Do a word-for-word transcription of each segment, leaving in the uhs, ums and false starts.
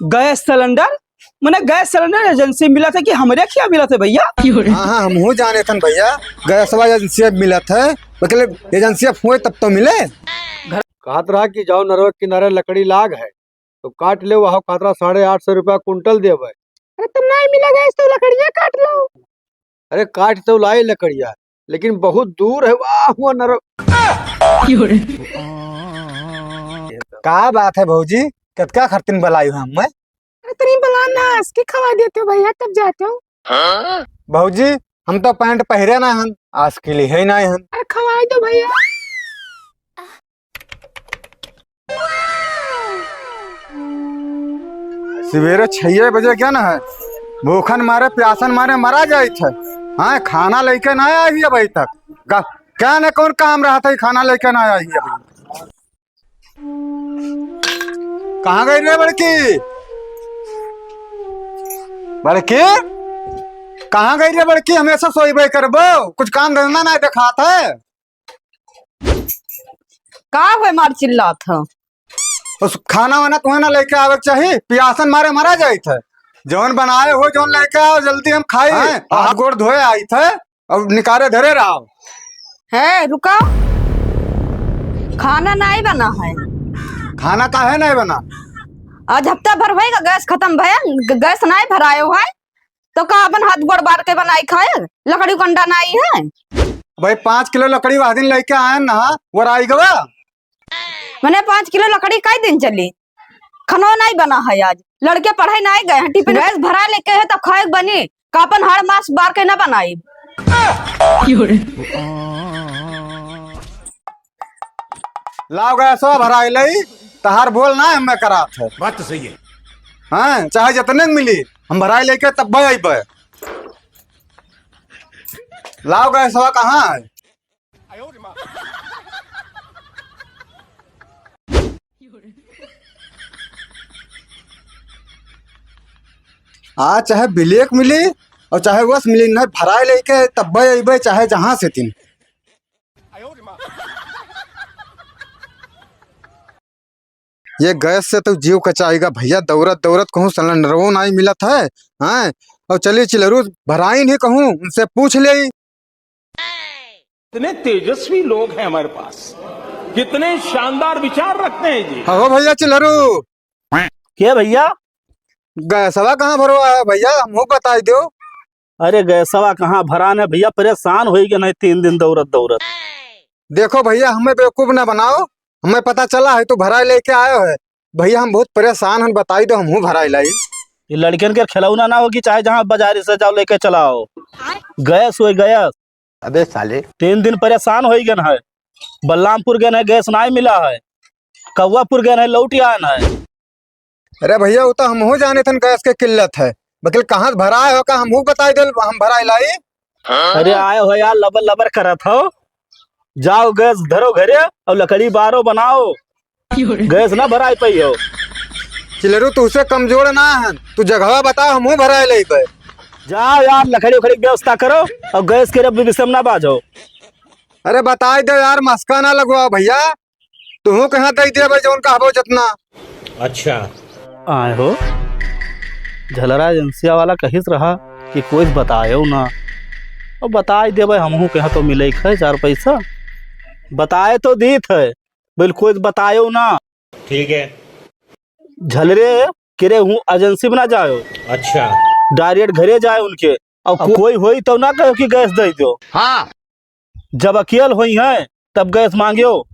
गैस सिलेंडर? मने गैस सिलेंडर एजेंसी मिलत है कि हमरे खिया मिलत है भइया? हाँ, हाँ, हमहू जाने थन भइया, गैसवा एजेंसी मिलत है, मतलब एजेंसी होए तब तो मिले। कहत रहा कि जाओ नरवा किनारे लकड़ी लाग है, तो काट ले, वहाँ कहत रहा साढ़े आठ सौ रुपया कुंटल देवे। अरे तो नहीं मिला गैस तो लकड़िया काट लो। अरे काट तो लाई लकड़िया, लेकिन बहुत दूर है, वाह हुआ नरक। का बात है भौजी, कतका खरतिन बलाई हो हमें? अरे तनी बला ना, आस के खवा देते हो भइया, तब जाते हो। भौजी, हम तो पैंट पहिरे ना हन, आस के लिए है ना हन। अरे खवाई दो भइया। सवेरे छह बजे गया ना है, भूखन मारे प्यासन मारे मरा जाइत है। हाँ, खाना लेके ना आई है अभी तक। का, क्या न कौन काम रहत है, खाना लेके ना आई है अभी। कहाँ गई रे बड़की? बड़की, कहाँ गई रे बड़की? हमेशा सोइबे करबो, कुछ काम धंधा ना देखात है। का होय मार चिल्लात ह? उस खाना वाना तुम्हें ना लेके आवे के चाही, पियासन मारे मरा जाइत है। जौन बनाए हो, जौन लेके आओ, जल्दी हम खाई। हैं? हाथ गोड़ धोए आइत है, अब निकारे धरे रहो। है, रुका, खाना नाई बना है। खाना काहे नाई बना? आज हफ्ता भर भइगा, गैस खतम भया, ग-, गैस नाई भरायो है। तो का अपन हाथ गोड़ बार के बनाई खाए? लकड़ी कंडा नाई है। भाई, पाँच किलो लकड़ी वह दिन लेके आए ना, वो राई गवा। मने पाँच किलो लकड़ी कई दिन चली? खनो नाई बना है आज। लड़के पढ़े नाई गए हैं, टिफिन गैस भरा लेके है तब खाए बनी। का अपन हाड़ मास बार के ना बनाई? लाओ गैसवा भराई लई, तहार बोल ना हमें करात है। बात तो सही है। हाँ, चाहे जितने में मिली, हम भराई लेके तब भाई अइबे। लाओ गैसवा कहाँ है? आ, चाहे ब्लैक मिली और चाहे वस मिली, नहीं भराई लेके तब भाई अइबे, चाहे जहाँ से तीन। ये गैस से तो जीव कचाएगा भइया, दौरत दौरत कहूँ सिलेंडरवो नाई मिलत है, हैं? और चली चिलरू भराइन ही कहूँ, उनसे पूछ ले। इतने तेजस्वी लोग हैं हमारे पास, कितने शानदार विचार रखते हैं जी। हो भइया चिलरू। के भइया? गैसवा कहाँ भरवा है भइया, हमहू बताई दो। अरे गैसवा कहाँ भरान है भइया, परेशान होइ गए नहीं तीन दिन दौरत दौरत। देखो भइया, हमें बेवकूफ ना बनाओ, हमें पता चला है तू भराई लेके आयो है। भइया हम बहुत परेशान हन, बताई दो हमहू भराई लाई। ये लड़कन के खिलौना ना हो कि चाहे जहाँ बाजारी से जाओ लेके चलाओ। गैस होइ गैस। अबे साले। तीन दिन परेशान होइ गए है, बलरामपुर गए है, गैस नाई मिला है, कौआपुर गए है, लौट आन है। अरे भइया, वो तो हमहू जाने थन गैस के किल्लत है, बकिल कहाँ से भराए हो का हमहू बताई देल, हम भराई लाई। अरे आए हो यार, लबर लबर करत हो, जाओ गैस धरो घरे और लकड़ी बारो बनाओ, गैस ना भराई पाई हो। चिलरू तुझसे कमजोर ना हन, तू जगहवा बता, हमहू भराई लेबे। जाओ यार, लकड़ी उकड़ी के व्यवस्था करो और गैस के रब विषम ना बाजो। अरे बताई दो यार, मस्का ना लगवाओ भइया। तुहू कहाँ दई देबे जौन कहबो जतना। अच्छा। आए हो, झलरा एजेंसिया वाला कहिस रहा कि कोई बतायो ना। अब बताई देबे, हमहू कहाँ तो मिले है चार पैसा। बताए तो दीत है, बिल्कुल बतायो ना। ठीक है। झलरे केरे हूँ एजेंसी में ना जायो। अच्छा। डायरेक्ट घरे जाए उनके। और कोई होई तो ना कहो कि गैस दे दो। हाँ। जब अकेल होई हैं, तब गैस मांगियो।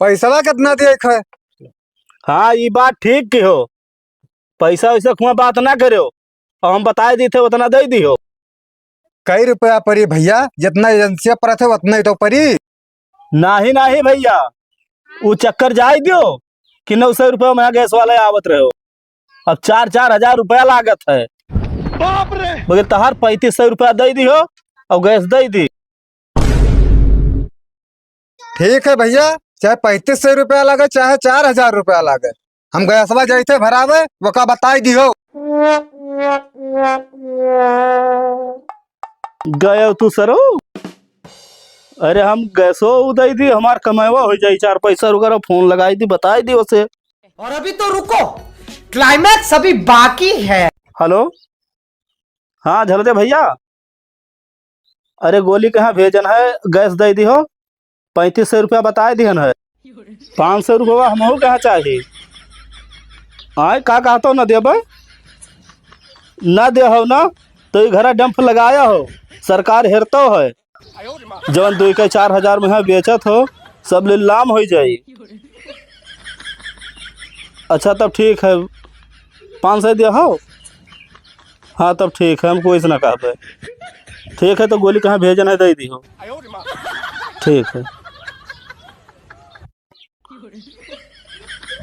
पैसवा कितना दिए खे? हाँ, ई बात ठीक की हो। पैसा वैसा कुआं बात ना करो। और हम बताए दी थे, उतना दे दी हो। कई रुपया परी भइया? जितना एजेंसिया पर थे, उतना ही तो परी। नाही, नाही भइया, उ चक्कर जाए दियो कि नौ सौ रुपया में गैस वाला आवत रहो। अब चार, चार हजार रुपया लागत है। बाप रे! मगर तहार पैंतीस सौ रुपया दे दी हो और गैस दे दी। ठीक है भइया, चाहे पैंतीस सौ रुपया लागे, चाहे चार हजार रुपया लागे, हम गैसवा जैसे भरावे, ओका बताई दिहो। गयो तू सरो। अरे हम गैसो उदई दी, हमार कमावा हो जाई, चार पैसा रुका रहो, फोन लगाई दी, बताई दी उसे। और अभी तो रुको, Climax अभी बाकी है। हेलो, हाँ झलदे भइया, अरे गोली कहाँ भेजन है, गैस दइ दिहो, पैंतीस सौ रुपया बताए दिहन है, पाँच सौ रुपया हमहू कहाँ चाही। आय का कहतो न देबे, न देहो न तो ई घरा डंप लगाया हो, सरकार हेरतो है। जवन दुई के चार हजार में है बेचत हो, सब लीलाम होइ जाई। अच्छा तब ठीक है, पाँच सौ दिया हो। हाँ तब ठीक है, हम कोई से ना कहबे। ठीक है, तो गोली कहाँ भेजन है, दे दी हो। ठीक है,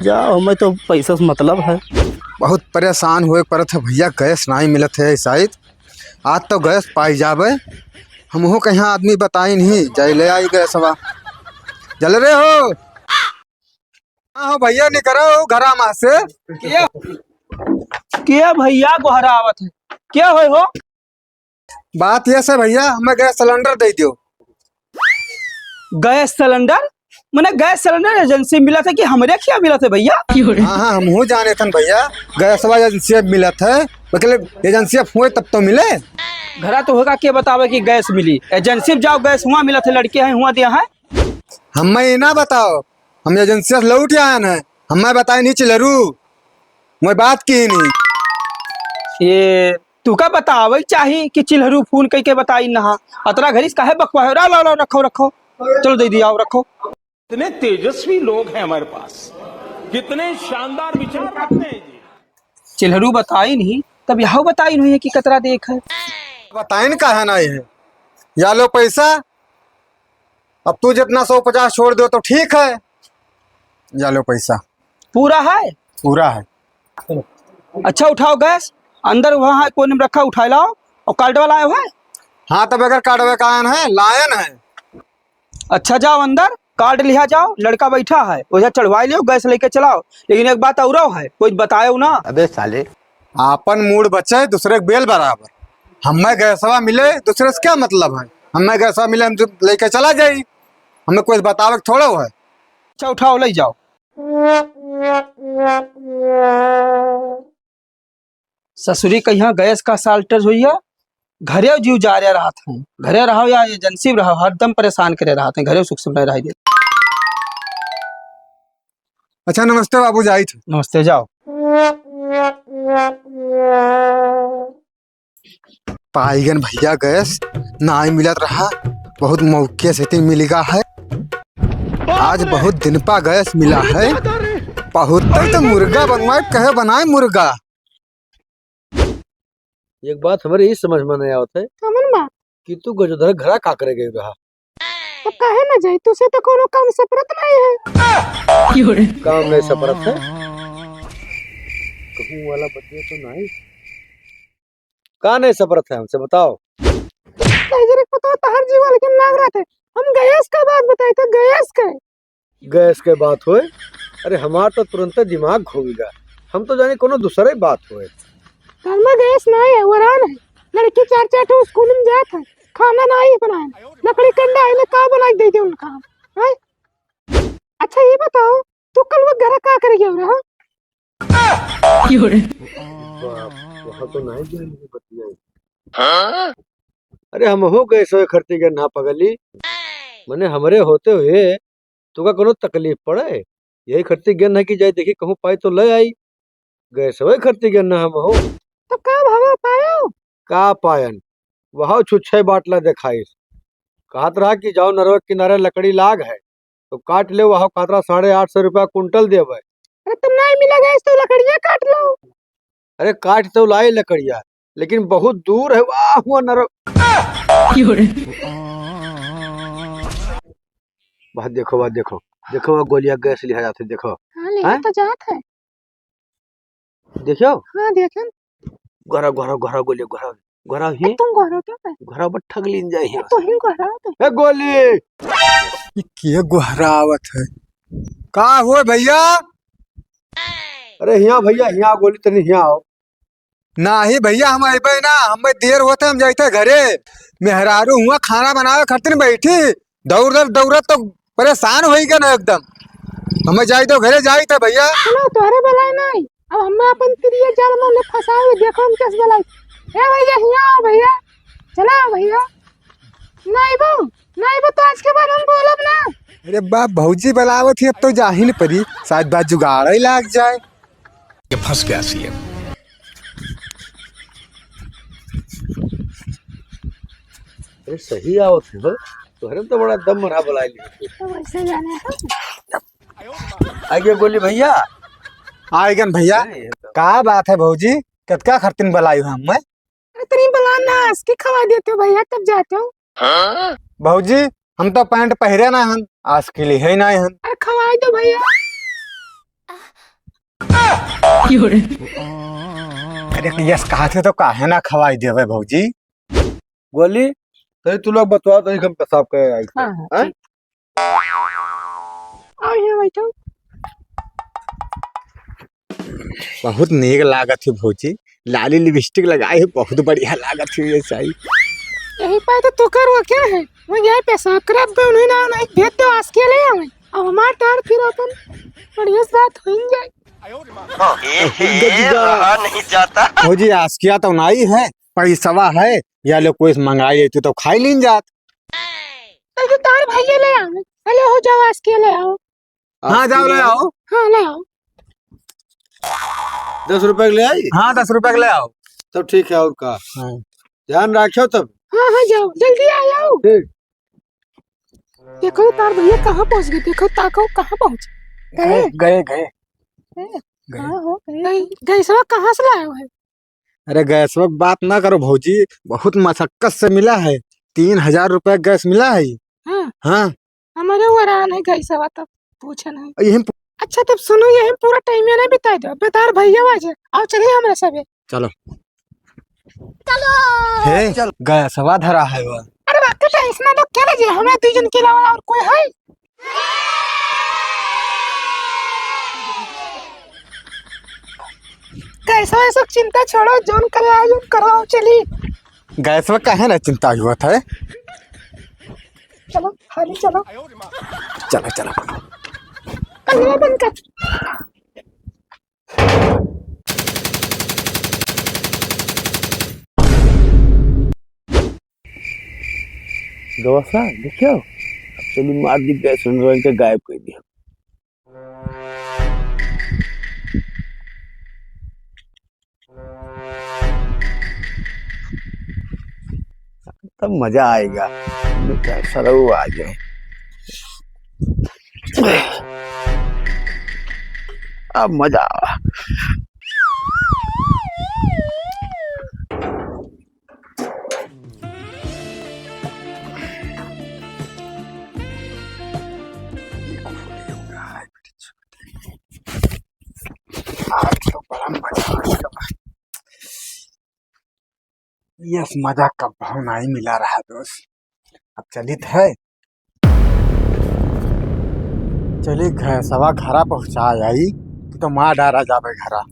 जाओ, हमें तो पैसा से मतलब है। बहुत परेशान होए परत है भइया, गैस नाहीं मिलत है शायद। आज तो गैस पाई जाबे। हमहू कहाँ आदमी बताई नहीं, जाई ले आई गैसवा। जल रहे हो? हाँ हो भइया, निकरो घरा मा से। के, के भइया गोहरावत है? के होय हो? बात ये से भइया, हमें गैस सिलेंडर दे दियो। गैस सिलेंडर? मने गैस सिलेंडर एजेंसी मिलत है कि हमरे खिया मिलत है भइया? हाँ, हाँ, हमहू जाने थन भइया, गैसवा एजेंसी मिलत है, मतलब एजेंसी होए तब तो मिले। घरा तो होगा के बतावे कि गैस मिली, एजेंसी जाओ, गैस हुआ मिलत है, लड़के हैं हुआ दिया है। हमें ये ना बताओ, हम एजेंसी से लौट आयन है, हमें बताए नहीं चिलरू, मैं बात की नहीं। ये तू का बतावे चाही कि चिल्हरू फोन कइके बताई नहा, अतरा घरिस काहे बकवा है? रा, ला, ला, रखो, रखो, चलो दे दिया, रखो। इतने तेजस्वी लोग हैं हमारे पास, कितने शानदार विचार रखते हैं जी। चिल्हरू बताई नहीं, तब यह बताई नहीं है कि कतरा देख है। बताइन काहे नहीं है? या लो पैसा, अब तू जितना सौ पचास छोड़ दो तो ठीक है, या लो पैसा। पूरा है? पूरा है। अच्छा उठाओ गैस, अंदर वहाँ है कोने में रखा, उठा लाओ। और कार्ड वाला आयो है? हाँ, तब अगर कार्ड वाला आयन है, लायन है। अच्छा जाओ अंदर, कार्ड लिहा जाओ, लड़का बैठा है, वजह चढ़वाई लियो, गैस लेके चलाओ। लेकिन एक बात औरो है, कोई बतायो ना। अबे साले। आपन मूड़ बचे, दूसरे के बेल बराबर। हमें गैसवा मिले, दूसरे से क्या मतलब है? हमें गैसवा मिले, हम तो लेके चला जाई, हमें कोई बतावे के थोड़ा है। अच्छा उठाओ, ले जाओ। ससुरी कहिया गैस का shortage होइया, घरे जीव जा रहा रहत हैं, घरे रहो या एजेंसी में रहो, हरदम परेशान करे रहत हैं, घरे सुख से नहीं रह दे। अच्छा नमस्ते बाबू, जाइत है। नमस्ते, जाओ। पाइगन भइया गैस नाई मिलत रहा, बहुत मौके से ती मिलिगा है। आज बहुत दिन पा गैस मिला है, बहुत तो मुर्गा बनवाए, कहे बनाए मुर्गा। एक बात हमरे ई समझ में नहीं आवत है कमन बात? कि तू गजोधर घरा का करे गई रहा? तो काहे ना जाई, तुसे तो कोनो काम सपरत नहीं है। काम नहीं सपरत है? कहूँ वाला बतिया तो नहीं। का नहीं सपरत है हमसे, बताओ। नहीं जरा पता, तहर जीवा लेकिन लाग रहा था। हम गैस का बात बताए थे, गैस का। गैस के बात होए? अरे हमार तो तुरंते दिमाग घूमिगा, हम तो जाने कोनो दूसरे बात होए। घर में गैस नहीं है, वरान है। लड़की चार चार ठो स्कूल में जात है, खाना नहीं बनाए, लकड़ी कंडा है ना, का बना के दे दे उनका हम, हैं? अच्छा ये बताओ, तू कल वो घर का करे गया रहा? बाप, वहाँ तो नहीं जाने बतिया। अरे हम हो गए सोए खरती गए ना पगली, मने हमरे होते हुए तुका कोनो तकलीफ पड़े? यही खरती गेन है कि जाई देखी कहूँ पाई तो ले आई। गैसवे खरती गेन ना हम हो। तो का भावा पायो? का पायन? वह छुच्छे बाटला देखाइस। कहत रहा कि जाओ नरवा किनारे लकड़ी लाग है, तो काट ले, वह कहत रहा साढ़े आठ सौ रुपया कुंटल देवे। अरे तुम नहीं मिला गैस तो लकड़िया काट लो। अरे काट तो लाई लकड़िया, लेकिन बहुत दूर है, वाह हुआ नर। क्यों रे? वाह देखो, वाह देखो, देखो वाह गोलिया गैस लिहा जाते, देखो। हाँ, लिहा हैं? तो जात है। देखो। हाँ, देखें। गोरा, गोरा, गोरा गोलिया, गोरा, गोरा ही। तुम गोरा क्यों है? गोरा पर ठग लीन जाए है। तो ही गोरा तो। ए गोली। ये के गोहरावत है? का हुआ भइया? अरे हिया भइया, हिया गोली तनी हिया आओ। नाही भइया, हम अइबे ना, हमें देर होत है, हम जाइत है घरे। मेहरारू हुआ खाना बनावे खातिर बैठी, दौड़ दौड़ दौड़त तो परेशान होई गए ना एकदम। हमें जाइत है घरे, जाइत है भइया। सुनो, तोहरे बलाए नाही, अब हमें अपन तिरिया जाल में ले फंसावे, देखो हम कैसे बलाई। ए भैया, हियाँ आओ भैया, चला आओ भैया। नहीं बो, नहीं बो, तो आज के बाद हम बोलब ना। अरे बाप, भौजी बलावत ही, अब तो जाही न परी, शायद बात जुगाड़ ही लाग जाए। ये फंस गया सीएम। अरे सही आवत है, तोहरे तो बड़ा दम रहा बलाई ली। तो वैसे जाने हैं। आगे बोली भैया। आइगन भैया, अरे, ये तो का बात है भौजी, कतका खरतिन बलाई हो हमें? अरे तनी बला ना, आस्की खवाई देते हो भैया, तब जाते हो। भौजी, हम तो पैंट पहिरे ना हन, आस्की लिहे ना हन। अरे खवाई दो भैया। अरे यस कहा थे तो काहे ना खवाई देवे भौजी? गोली, तनी तू लोग बतवा, तनी हम पेशाब करे आई थे। हाँ, हाँ, हैं? ठीक। आओ यहाँ बैठो। बहुत नीक लागत है भौजी, लाली लिपस्टिक लगाई है, बहुत बढ़िया लागत है ये साई। यही पाए तो तू करो क्या है, वो यही पेशाब करे, अब उन्हें ना, नहीं भेज दो, आस्किया ले आवे। अब हमार टार फिर अपन बढ़िया से बात हो ही जाए। ए, गजदा। रहा नहीं जाता। भौजी आस्किया तो नहीं है, पैसवा है, या ले कोई से मंगाई लेती तो खाई लीन जात। तो जो तार भैया ले आवे, हेलो हो जाओ आस्किया ले आओ। हाँ, जाओ, ले आओ। हाँ, ले आओ। दस रुपए के ले आई? हाँ, दस रुपए के ले आओ। तब ठीक है, और का? हाँ। ध्यान रखियो तब। हाँ, हाँ, जाओ, जल्दी आ जाओ। ठीक। देखो, तार भैया कहाँ पहुँच गए? देखो, ताको कहाँ पहुँच गए? गए, गए, गए। गए। गए। हाँ, हो गए। गए, गैसवा कहाँ से लाए हो? अरे गैसवा की बात ना करो भौजी, बहुत मशक्कत से मिला है, तीन हजार रुपया गैस मिला है। हाँ। हाँ। हमारे वरान है गैसवा, तब पूछन है। यही पू- अच्छा तब सुनो, यही पूरा टाइम ये नहीं बिताई दो, बेतार भैया आ जाए, आओ चलिए हमारे सबे। चलो। चलो। हे, चल। गैसवा धरा है वो। अरे बाकी टेंशन ना लो, क्या लीजिए, हमें दो जन के अलावा और कोई है? गैसवा, ये सब चिंता छोड़ो, जौन कराओ, जौन कराओ, चली। गैसवा काहे ना चिंता हुआ था? चलो, खाली चलो। चलो, चलो। कमरा बंद कर। गवासा, देखियो, अब चली मार दी गैस सिलेंडर के गायब कर दिया। तब मजा आएगा। बेटा, सरऊ आ जाए। अब मजा आवा। आज तो बड़ा मजा आएगा। यस, मजा कब भाव नाई मिला रहा दोस्त। अब चलित है, चली घ-, सवा घरा पहुँचा आई कि तो मार डारा जाबे घरा।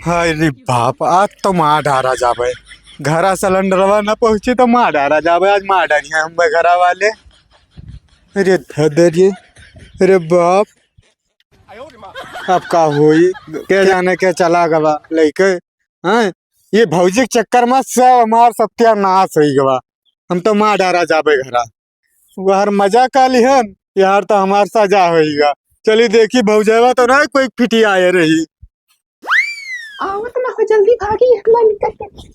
हाय रे बाप, आज तो मार डारा जाबे घरा। सिलेंडरवा ना पहुँची तो मार डारा जाबे, आज मार डारी है हम घरा वाले। अरे धदरिये, अरे बाप, अब का होई, के जाने के चला गवा लइके, हैं? ये भौजी के चक्कर में सब हमार सत्यानाश होई गवा। हम तो मार डारा जाबे घरा। वहर मजा का लिहन, यार तो हमार सजा होई गा। चली देखी भौजवा तो ना कोई फिटी आए रही। आवत ना हो, जल्दी भागी, इतना निकल के।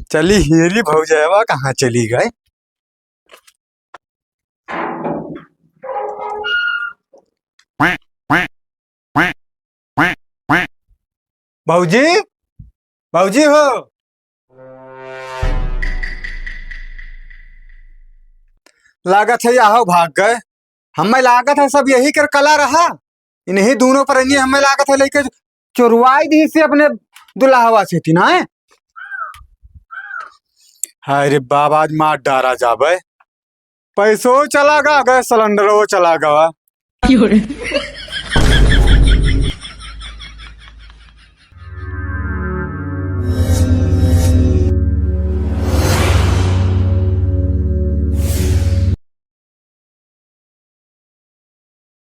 चली हेरी भौजवा कहाँ चली गए? भौजी, भौजी हो, लागत है याहो भाग गए। हमें लागत है सब यही कर कला रहा, इन्हीं दोनों पर इन्हीं हमें लागत है लेके चोरवाई दी से अपने दुल्हवा से थी ना है। हाय रे बाबा, आज मार डारा जाबे। पैसो चला गा, गैस सिलेंडरो चला गवा।